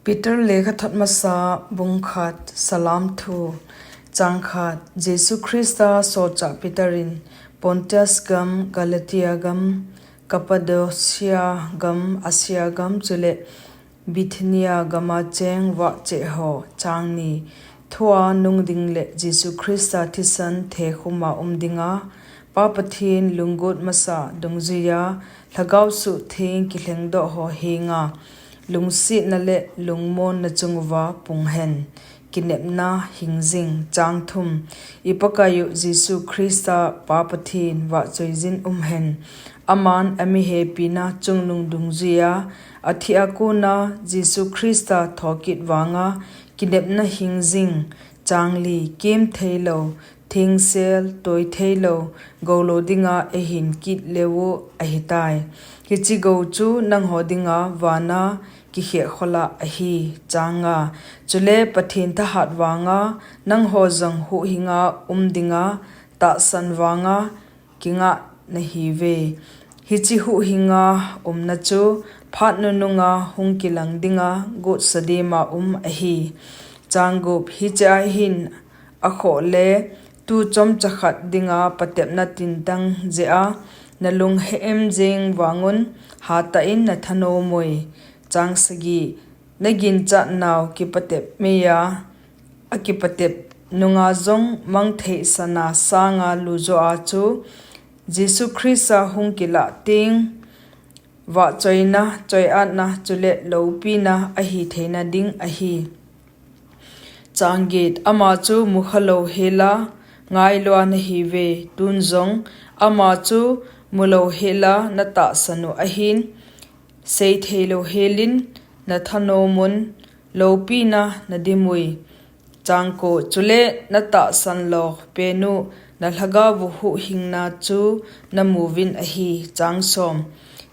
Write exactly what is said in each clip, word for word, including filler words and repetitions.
Peter lekhathot masa bung khat. Salam thu. Chang khat. Jesu Christa solchah Peter in Pontius gam, Galatia gam, Cappadocia gam, Asia gam chule Bithynia gama cheng vahcheh ho. Chang ni. Thua nung ding le Jesu Christa thisan thekhuma um dinga Pa Pathen lunggot masa dungjuiya Lhagao Suhtheng kilhengdoh ho henga lungsetna le lungmonna chunguva pung hen. Kinepna hing jing. Chang thum. I Pakaiyu Jesu Christa Pa Pathen vahchoijin um hen. Aman amihepina chungnung dungjuiya athia kona Jesu Christa thokit vanga kinepna hing jing. Chang li. Kem theilou, thengsel, toi theilou, goulo dinga eihin kit leu ahitai. Hiche gou chu nangho dinga vana kikhehkhola ahi. Chang nga. Chule Pathen thahat vanga nangho jong huhhinga um dinga tahsan vanga kingah nahiuve. Hiche huhhinga umna chu phat nununga hung kilang dinga gotsa dema um ahi. Chang gup. Hichea hin akhoh le tu chomcha khat dinga patepna tintang jeh a nalung heh em jeng vangun hatah in nathanom ui. Chang sagi. Naginchat nau kipatep meiya akipatep nunga jong mangthei sana sanga lujoa chu Jesu Christa hung kilah teng vahchoina, choiatna chule loupina ahitheina ding ahi. Chang get. Ama chu mukhalou hela ngailoa nahiuve. Tun jong ama chu mulou hela natahsan u ahin, seitheilou helin nathanomun, loupina nadim ui. Chang ko. Chule natahsan lo penu nalhagao u huhhingna chu namuvin ahi. Chang som.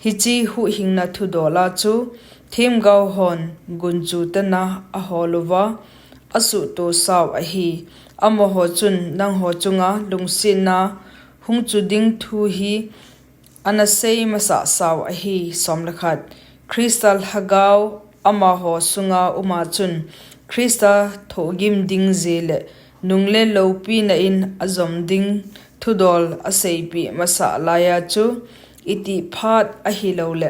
Hiche huhhingna thudola chu themgao hon gunchu tana ahol uva asuhto sau ahi. Amaho chun nangho chunga lungsetna hung chu ding thu hi anasei masasau ahi. Som le khat. Christa Lhagao amaho sunga uma chun Christa thohgim ding jeh le nung le loupina in ajom ding thudol aseipeh masah laiya chu itih phat ahilou le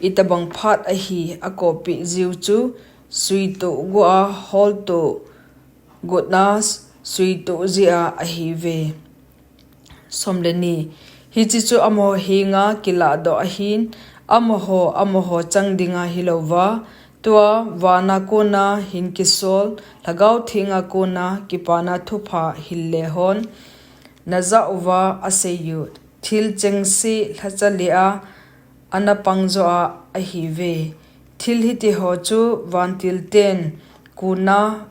itobang phat ahi akoppeh jiu chu suitoh gu a holtoh gotna suitoh jeh a ahiuve. Som le ni. Hiche chu amaho henga kilahdoh ahin, amaho, amaho chang dinga hilouva, tua vana kona hin kisol, Lhagao Thenga kona kipana thupha hil le hon najah uva aseiyu thil chengse lhacha lea anapang joh a ahiuve. Thil hitiho chu vantil ten kona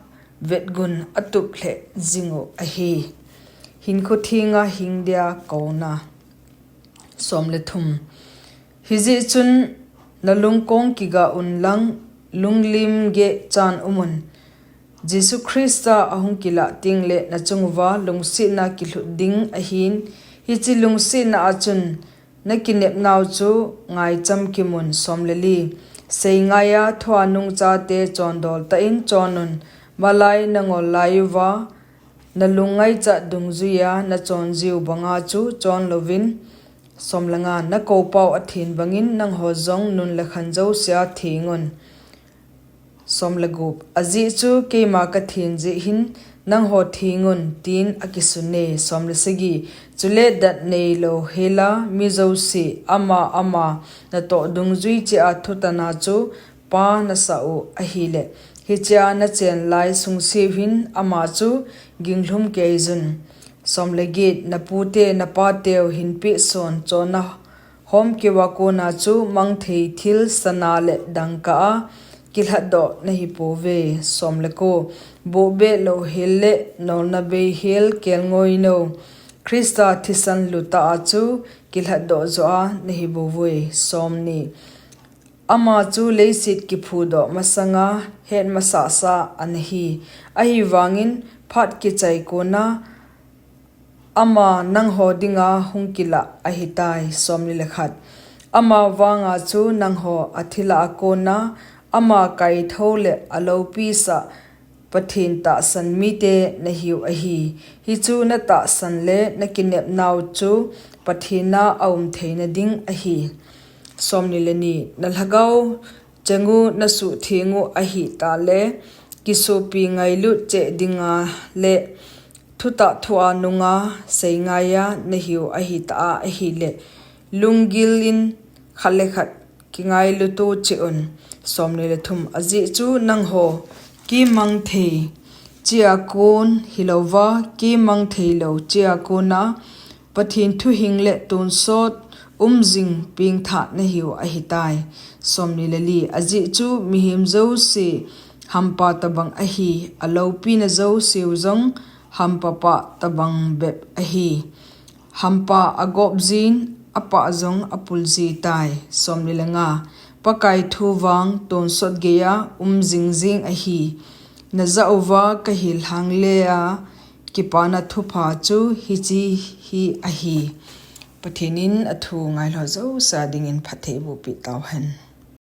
vetgun atup lheh jingu ahi. Hinkho thenga hing dia kouna. Som le thum. Hijeh chun nalungkong kigah unlang, lunglim geh chan umun. Jesu Christa ahung kilah tengle nachunguva lungsetna kilhut ding ahin, hiche lungsetna a chun nakinepnau chu ngaicham kimun. Som le li. Seingaiya thua nung chate chondol tah in chonun, malai nangol laiuva, nalungngaichat dungjuiya nachon jiu banga chu chon louvin. Som le nga. Nakoupau athen bangin nangho jong nun le khan jousea thengun. Som le gup. Ajeh chu keima kathen jeh hin nangho thengun, tin akisune. Som le sagi. Chule dat neilou hela mi jouse ama ama natoh dungjui cheh a thutana chu Pa nasah u ahile, hichea nachen lai sungseu hin ama chu ginglhum keijun. Som le get. Napute napateu hinpeh son chonna homkeuva kona chu mangthei thil sana le dangka a kilhatdoh nahipouve. Som le ko. Bohbeh louhel le nolna beihel kelngoinou Christa thisan lutah a chu kilhatdoh joh a nahibouvui. Som ni. Ama chu leiset kiphudoh masanga hetmasahsa anahi. Ahivangin phat kichai kona ama nangho dinga hung kilah ahitai. Som ni le khat. Ama vanga chu nangho athilha a kona Ama kaithou le aloupisah Pathen tahsan mite nahiu ahi. Hichu natahsan le nakinepnau chu Pathen a aum theina ding ahi. Somni le ni, nalhagao chengu nasuhthengu ahitah le, kisopi ngailut cheh dinga le thutah thua nunga seingaiya nahiu ahitah a ahile, lunggil in khat le khat kingailuto cheh un. Somni le thum, ajeh chu nangho kimang thei chea kon hilouva, kimang theilou chea kona Pathen thuhing le tonsot umjing pengthah nahiu ahitai. Somni le li, ajeh chu mihem jouse hampa tobang ahi, aloupina jouseu jong hampa pah tobang bep ahi. Hampa agop jin, apah jong apul jitai. Somni le nga, Pakai thu vang tonsot geiya um jingjing ahi. Najah uva kahil lhang lea kipana thupha chu hiche hi ahi. Pathen in athu ngailhah jouse dingin phatthei boh peh tauhen.